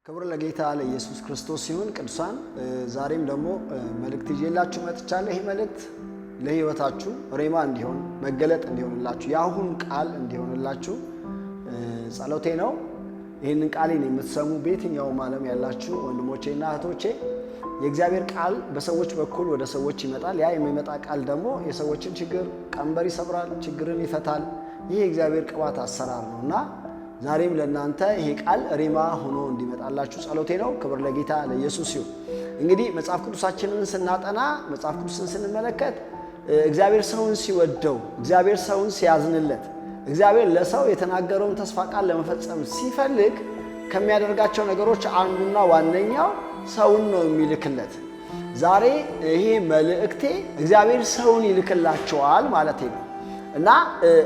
ክብር ለጌታ ለኢየሱስ ክርስቶስ ሲሆን ቅዱሳን፣ ዛሬም ደግሞ መልእክት ይዤላችሁ መጥቻለሁ። ይህ መልእክት ለሕይወታችሁ ሬማ እንዲሆን፣ መገለጥ እንዲሆንላችሁ፣ የአሁን ቃል እንዲሆንላችሁ ጸሎቴ ነው። ይህንን ቃሌን የምትሰሙ በየትኛውም ዓለም ያላችሁ ወንድሞቼና እህቶቼ፣ የእግዚአብሔር ቃል በሰዎች በኩል ወደ ሰዎች ይመጣል። ያ የሚመጣ ቃል ደግሞ የሰዎችን ችግር ቀንበር ይሰብራል፣ ችግርን ይፈታል። ይህ የእግዚአብሔር ቅባት አሰራር ነው እና ዛሬም ለእናንተ ይሄ ቃል ሬማ ሆኖ እንዲመጣላችሁ ጸሎቴ ነው። ክብር ለጌታ ለኢየሱስ ይሁን። እንግዲህ መጽሐፍ ቅዱሳችንን ስናጠና፣ መጽሐፍ ቅዱስን ስንመለከት፣ እግዚአብሔር ሰውን ሲወደው፣ እግዚአብሔር ሰውን ሲያዝንለት፣ እግዚአብሔር ለሰው የተናገረውን ተስፋ ቃል ለመፈጸም ሲፈልግ ከሚያደርጋቸው ነገሮች አንዱና ዋነኛው ሰውን ነው የሚልክለት። ዛሬ ይሄ መልእክቴ እግዚአብሔር ሰውን ይልክላቸዋል ማለት ነው። እና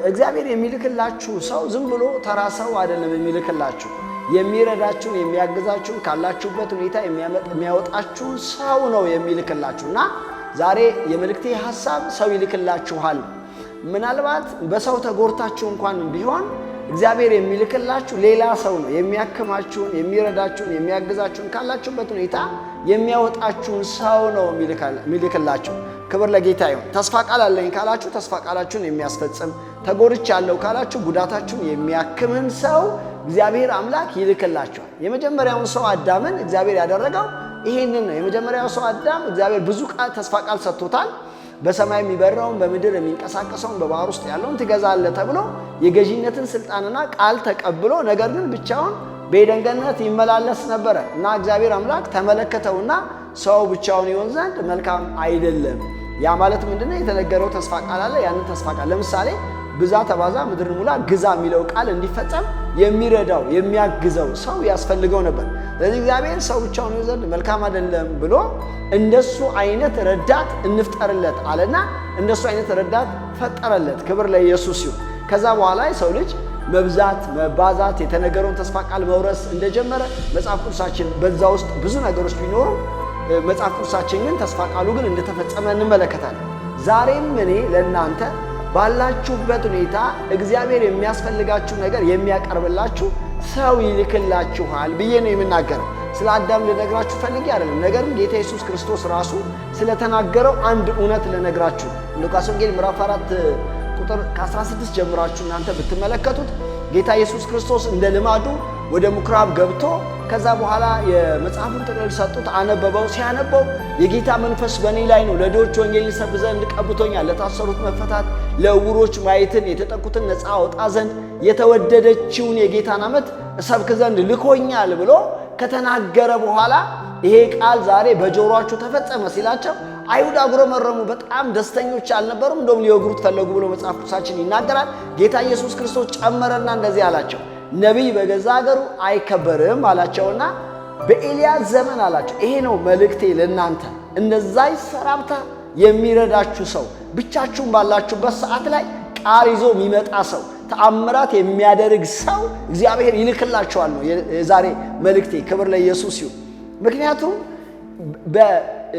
እግዚአብሔር የሚልክላችሁ ሰው ዝም ብሎ ተራ ሰው አይደለም የሚልክላችሁ። የሚረዳችሁን፣ የሚያግዛችሁን፣ ካላችሁበት ሁኔታ የሚያወጣችሁን ሰው ነው የሚልክላችሁ። እና ዛሬ የመልእክቴ ሀሳብ ሰው ይልክላችኋል። ምናልባት በሰው ተጎድታችሁ እንኳን ቢሆን እግዚአብሔር የሚልክላችሁ ሌላ ሰው ነው። የሚያክማችሁን፣ የሚረዳችሁን፣ የሚያግዛችሁን፣ ካላችሁበት ሁኔታ የሚያወጣችሁን ሰው ነው የሚልክላችሁ። ክብር ለጌታ ይሁን። ተስፋ ቃል አለኝ ካላችሁ ተስፋ ቃላችሁን የሚያስፈጽም፣ ተጎድቻለሁ ካላችሁ ጉዳታችሁን የሚያክምን ሰው እግዚአብሔር አምላክ ይልክላችኋል። የመጀመሪያውን ሰው አዳምን እግዚአብሔር ያደረገው ይሄንን ነው። የመጀመሪያው ሰው አዳም እግዚአብሔር ብዙ ቃል ተስፋ ቃል ሰጥቶታል። በሰማይ የሚበረውን፣ በምድር የሚንቀሳቀሰውን፣ በባህር ውስጥ ያለውን ትገዛለህ ተብሎ የገዢነትን ስልጣንና ቃል ተቀብሎ፣ ነገር ግን ብቻውን በኤደን ገነት ይመላለስ ነበረ እና እግዚአብሔር አምላክ ተመለከተውና ሰው ብቻውን ይሆን ዘንድ መልካም አይደለም። ያ ማለት ምንድነው? የተነገረው ተስፋ ቃል አለ። ያንን ተስፋ ቃል ለምሳሌ ብዛ፣ ተባዛ፣ ምድርን ሙላ፣ ግዛ የሚለው ቃል እንዲፈጸም የሚረዳው፣ የሚያግዘው ሰው ያስፈልገው ነበር። ስለዚህ እግዚአብሔር ሰው ብቻውን ይሆን ዘንድ መልካም አይደለም ብሎ እንደሱ አይነት ረዳት እንፍጠርለት አለና እንደሱ አይነት ረዳት ፈጠረለት። ክብር ለኢየሱስ ይሁን። ከዛ በኋላ የሰው ልጅ መብዛት፣ መባዛት፣ የተነገረውን ተስፋ ቃል መውረስ እንደጀመረ መጽሐፍ ቅዱሳችን በዛ ውስጥ ብዙ ነገሮች ቢኖሩም መጽሐፍ ቅዱሳችን ግን ተስፋ ቃሉ ግን እንደተፈጸመ እንመለከታለን። ዛሬም እኔ ለእናንተ ባላችሁበት ሁኔታ እግዚአብሔር የሚያስፈልጋችሁ ነገር የሚያቀርብላችሁ ሰው ይልክላችኋል ብዬ ነው የምናገረው። ስለ አዳም ልነግራችሁ ፈልጌ አይደለም። ነገር ግን ጌታ ኢየሱስ ክርስቶስ ራሱ ስለተናገረው አንድ እውነት ልነግራችሁ። ሉቃስ ወንጌል ምዕራፍ 4 ቁጥር ከ16 ጀምራችሁ እናንተ ብትመለከቱት ጌታ ኢየሱስ ክርስቶስ እንደ ልማዱ ወደ ምኩራብ ገብቶ ከዛ በኋላ የመጽሐፉን ጥቅልል ሰጡት፣ አነበበው። ሲያነበው የጌታ መንፈስ በእኔ ላይ ነው፣ ለድሆች ወንጌልን እሰብክ ዘንድ ቀብቶኛል፣ ለታሰሩት መፈታት፣ ለዕውሮች ማየትን፣ የተጠቁትን ነፃ አወጣ ዘንድ፣ የተወደደችውን የጌታን ዓመት እሰብክ ዘንድ ልኮኛል ብሎ ከተናገረ በኋላ ይሄ ቃል ዛሬ በጆሮአችሁ ተፈጸመ ሲላቸው አይሁድ አጉረመረሙ። በጣም ደስተኞች አልነበሩም። እንደውም ሊወግሩት ፈለጉ ብሎ መጽሐፍ ቅዱሳችን ይናገራል። ጌታ ኢየሱስ ክርስቶስ ጨመረና እንደዚህ አላቸው፣ ነቢይ በገዛ ሀገሩ አይከበርም አላቸውና በኤልያስ ዘመን አላቸው። ይሄ ነው መልእክቴ ለእናንተ። እንደዛች ሰራፕታ የሚረዳችሁ ሰው፣ ብቻችሁን ባላችሁበት ሰዓት ላይ ቃል ይዞ የሚመጣ ሰው፣ ተአምራት የሚያደርግ ሰው እግዚአብሔር ይልክላችኋል ነው የዛሬ መልእክቴ። ክብር ለኢየሱስ ይሁን። ምክንያቱም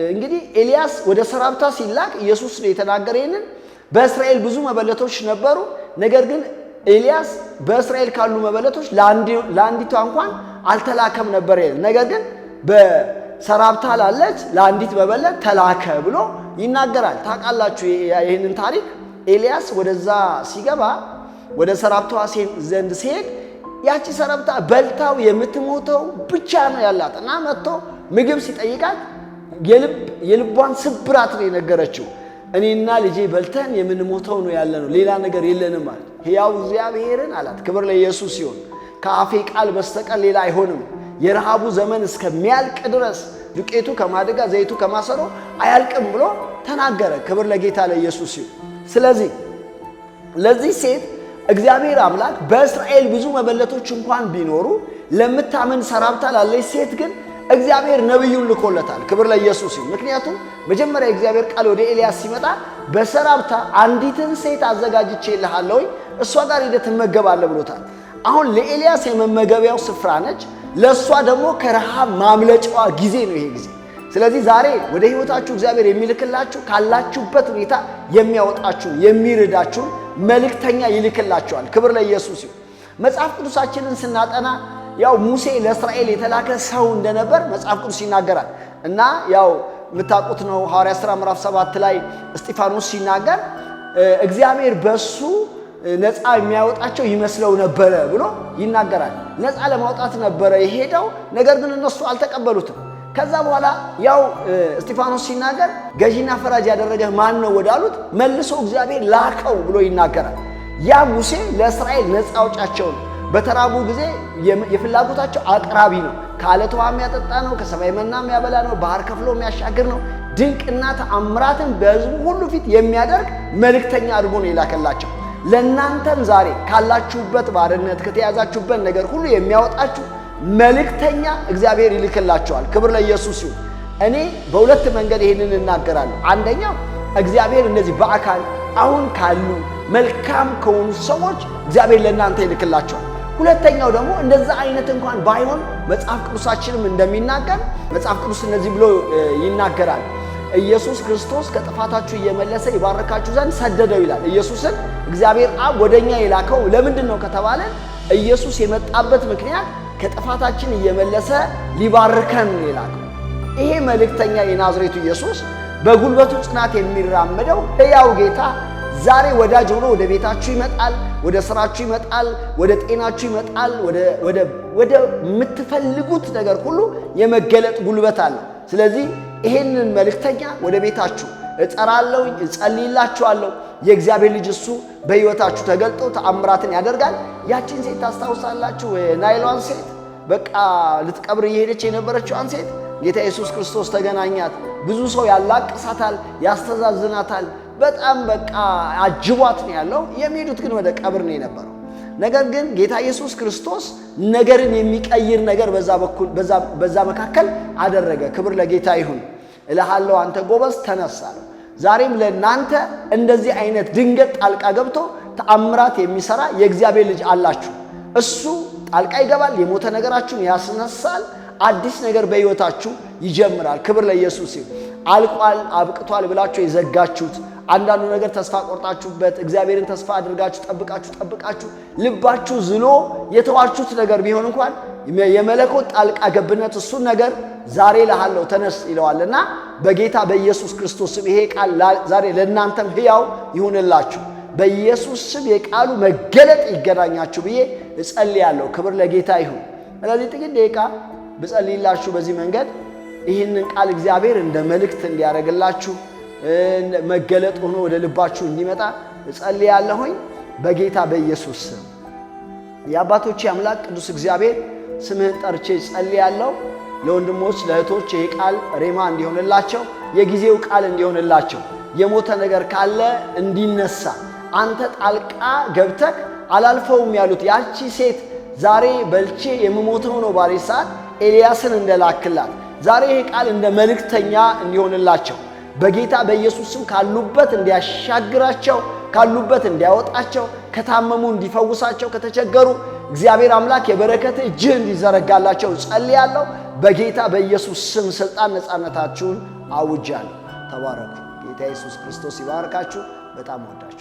እንግዲህ ኤልያስ ወደ ሰራፕታ ሲላክ ኢየሱስ ነው የተናገረ ይህንን። በእስራኤል ብዙ መበለቶች ነበሩ። ነገር ግን ኤልያስ በእስራኤል ካሉ መበለቶች ለአንዲቷ እንኳን አልተላከም ነበር ይላል። ነገር ግን በሰራፕታ ላለች ለአንዲት መበለት ተላከ ብሎ ይናገራል። ታውቃላችሁ ይህንን ታሪክ። ኤልያስ ወደዛ ሲገባ፣ ወደ ሰራፕታዋ ዘንድ ሲሄድ ያቺ ሰራፕታ በልታው የምትሞተው ብቻ ነው ያላት እና መጥቶ ምግብ ሲጠይቃት የልቧን ስብራት ነው የነገረችው። እኔና ልጄ በልተን የምንሞተው ነው ያለነው፣ ሌላ ነገር የለንም አላት። ሕያው እግዚአብሔርን አላት። ክብር ለኢየሱስ ይሁን፣ ከአፌ ቃል በስተቀር ሌላ አይሆንም። የረሃቡ ዘመን እስከሚያልቅ ድረስ ዱቄቱ ከማድጋ ዘይቱ ከማሰሮ አያልቅም ብሎ ተናገረ። ክብር ለጌታ ለኢየሱስ ይሁን። ስለዚህ ለዚህ ሴት እግዚአብሔር አምላክ በእስራኤል ብዙ መበለቶች እንኳን ቢኖሩ ለምታምን ሰራፕታ ላለች ሴት ግን እግዚአብሔር ነቢዩን ልኮለታል። ክብር ለኢየሱስ ይሁን። ምክንያቱም መጀመሪያ የእግዚአብሔር ቃል ወደ ኤልያስ ሲመጣ በሰራፕታ አንዲትን ሴት አዘጋጅቼልሃለሁኝ፣ እሷ ጋር ሄደህ ትመገባለህ ብሎታል። አሁን ለኤልያስ የመመገቢያው ስፍራ ነች፣ ለእሷ ደግሞ ከረሃብ ማምለጫዋ ጊዜ ነው ይሄ ጊዜ። ስለዚህ ዛሬ ወደ ህይወታችሁ እግዚአብሔር የሚልክላችሁ ካላችሁበት ሁኔታ የሚያወጣችሁን፣ የሚረዳችሁን መልእክተኛ ይልክላችኋል። ክብር ለኢየሱስ ይሁን። መጽሐፍ ቅዱሳችንን ስናጠና ያው ሙሴ ለእስራኤል የተላከ ሰው እንደነበር መጽሐፍ ቅዱስ ይናገራል። እና ያው የምታውቁት ነው፣ ሐዋርያ ሥራ ምዕራፍ 7 ላይ እስጢፋኖስ ሲናገር እግዚአብሔር በሱ ነፃ የሚያወጣቸው ይመስለው ነበረ ብሎ ይናገራል። ነፃ ለማውጣት ነበረ የሄደው፣ ነገር ግን እነሱ አልተቀበሉትም። ከዛ በኋላ ያው እስጢፋኖስ ሲናገር ገዢና ፈራጅ ያደረገህ ማን ነው ወዳሉት መልሶ እግዚአብሔር ላከው ብሎ ይናገራል። ያ ሙሴ ለእስራኤል ነፃ አውጫቸው ነው። በተራቡ ጊዜ የፍላጎታቸው አቅራቢ ነው። ከዓለት ውሃ የሚያጠጣ ነው። ከሰማይ መና የሚያበላ ነው። ባህር ከፍሎ የሚያሻግር ነው። ድንቅና ተአምራትን በሕዝቡ ሁሉ ፊት የሚያደርግ መልእክተኛ አድርጎ ነው የላከላቸው። ለእናንተም ዛሬ ካላችሁበት ባርነት ከተያዛችሁበት ነገር ሁሉ የሚያወጣችሁ መልእክተኛ እግዚአብሔር ይልክላችኋል። ክብር ለኢየሱስ ይሁን። እኔ በሁለት መንገድ ይሄንን እናገራለሁ። አንደኛው እግዚአብሔር እነዚህ በአካል አሁን ካሉ መልካም ከሆኑ ሰዎች እግዚአብሔር ለእናንተ ይልክላቸዋል። ሁለተኛው ደግሞ እንደዛ አይነት እንኳን ባይሆን መጽሐፍ ቅዱሳችንም እንደሚናገር መጽሐፍ ቅዱስ እነዚህ ብሎ ይናገራል። ኢየሱስ ክርስቶስ ከጥፋታችሁ እየመለሰ ይባርካችሁ ዘንድ ሰደደው ይላል። ኢየሱስን እግዚአብሔር አብ ወደኛ የላከው ለምንድን ነው ከተባለ ኢየሱስ የመጣበት ምክንያት ከጥፋታችን እየመለሰ ሊባርከን ነው የላከው። ይሄ መልእክተኛ የናዝሬቱ ኢየሱስ በጉልበቱ ጽናት የሚራመደው ሕያው ጌታ ዛሬ ወዳጅ ሆኖ ወደ ቤታችሁ ይመጣል፣ ወደ ስራችሁ ይመጣል፣ ወደ ጤናችሁ ይመጣል፣ ወደ የምትፈልጉት ነገር ሁሉ የመገለጥ ጉልበት አለ። ስለዚህ ይሄንን መልእክተኛ ወደ ቤታችሁ እጠራለሁ፣ እጸልይላችኋለሁ። የእግዚአብሔር ልጅ እሱ በሕይወታችሁ ተገልጦ ተአምራትን ያደርጋል። ያቺን ሴት ታስታውሳላችሁ? ናይሏን ሴት በቃ ልትቀብር እየሄደች የነበረችዋን ሴት ጌታ ኢየሱስ ክርስቶስ ተገናኛት። ብዙ ሰው ያላቅሳታል፣ ያስተዛዝናታል። በጣም በቃ አጅቧት ነው ያለው። የሚሄዱት ግን ወደ ቀብር ነው የነበረው። ነገር ግን ጌታ ኢየሱስ ክርስቶስ ነገርን የሚቀይር ነገር በዛ መካከል አደረገ። ክብር ለጌታ ይሁን። እልሃለሁ አንተ ጎበዝ ተነስ አለው። ዛሬም ለእናንተ እንደዚህ አይነት ድንገት ጣልቃ ገብቶ ተአምራት የሚሰራ የእግዚአብሔር ልጅ አላችሁ። እሱ ጣልቃ ይገባል፣ የሞተ ነገራችሁን ያስነሳል፣ አዲስ ነገር በሕይወታችሁ ይጀምራል። ክብር ለኢየሱስ ይሁን። አልቋል አብቅቷል ብላችሁ የዘጋችሁት አንዳንዱ ነገር ተስፋ ቆርጣችሁበት እግዚአብሔርን ተስፋ አድርጋችሁ ጠብቃችሁ ጠብቃችሁ ልባችሁ ዝሎ የተዋችሁት ነገር ቢሆን እንኳን የመለኮት ጣልቃ ገብነት እሱን ነገር ዛሬ እልሃለሁ ተነስ ይለዋልና በጌታ በኢየሱስ ክርስቶስ ስም ይሄ ቃል ዛሬ ለእናንተም ሕያው ይሁንላችሁ። በኢየሱስ ስም የቃሉ መገለጥ ይገናኛችሁ ብዬ እጸልያለሁ። ክብር ለጌታ ይሁን። ስለዚህ ጥቂት ደቂቃ ብጸልይላችሁ በዚህ መንገድ ይህንን ቃል እግዚአብሔር እንደ መልእክት እንዲያደርግላችሁ መገለጥ ሆኖ ወደ ልባችሁ እንዲመጣ እጸልያለሁኝ በጌታ በኢየሱስ ስም። የአባቶቼ አምላክ ቅዱስ እግዚአብሔር ስምህን ጠርቼ እጸልያለሁ። ለወንድሞች ለእህቶች ይሄ ቃል ሬማ እንዲሆንላቸው፣ የጊዜው ቃል እንዲሆንላቸው፣ የሞተ ነገር ካለ እንዲነሳ፣ አንተ ጣልቃ ገብተህ አላልፈውም ያሉት ያቺ ሴት ዛሬ በልቼ የምሞተው ነው ባለች ሰዓት ኤልያስን እንደላክላት ዛሬ ይሄ ቃል እንደ መልእክተኛ እንዲሆንላቸው በጌታ በኢየሱስ ስም ካሉበት እንዲያሻግራቸው፣ ካሉበት እንዲያወጣቸው፣ ከታመሙ እንዲፈውሳቸው፣ ከተቸገሩ እግዚአብሔር አምላክ የበረከት እጅህ እንዲዘረጋላቸው ጸልያለሁ። በጌታ በኢየሱስ ስም ስልጣን ነፃነታችሁን አውጃለሁ። ተባረኩ። ጌታ ኢየሱስ ክርስቶስ ይባርካችሁ። በጣም ወዳችሁ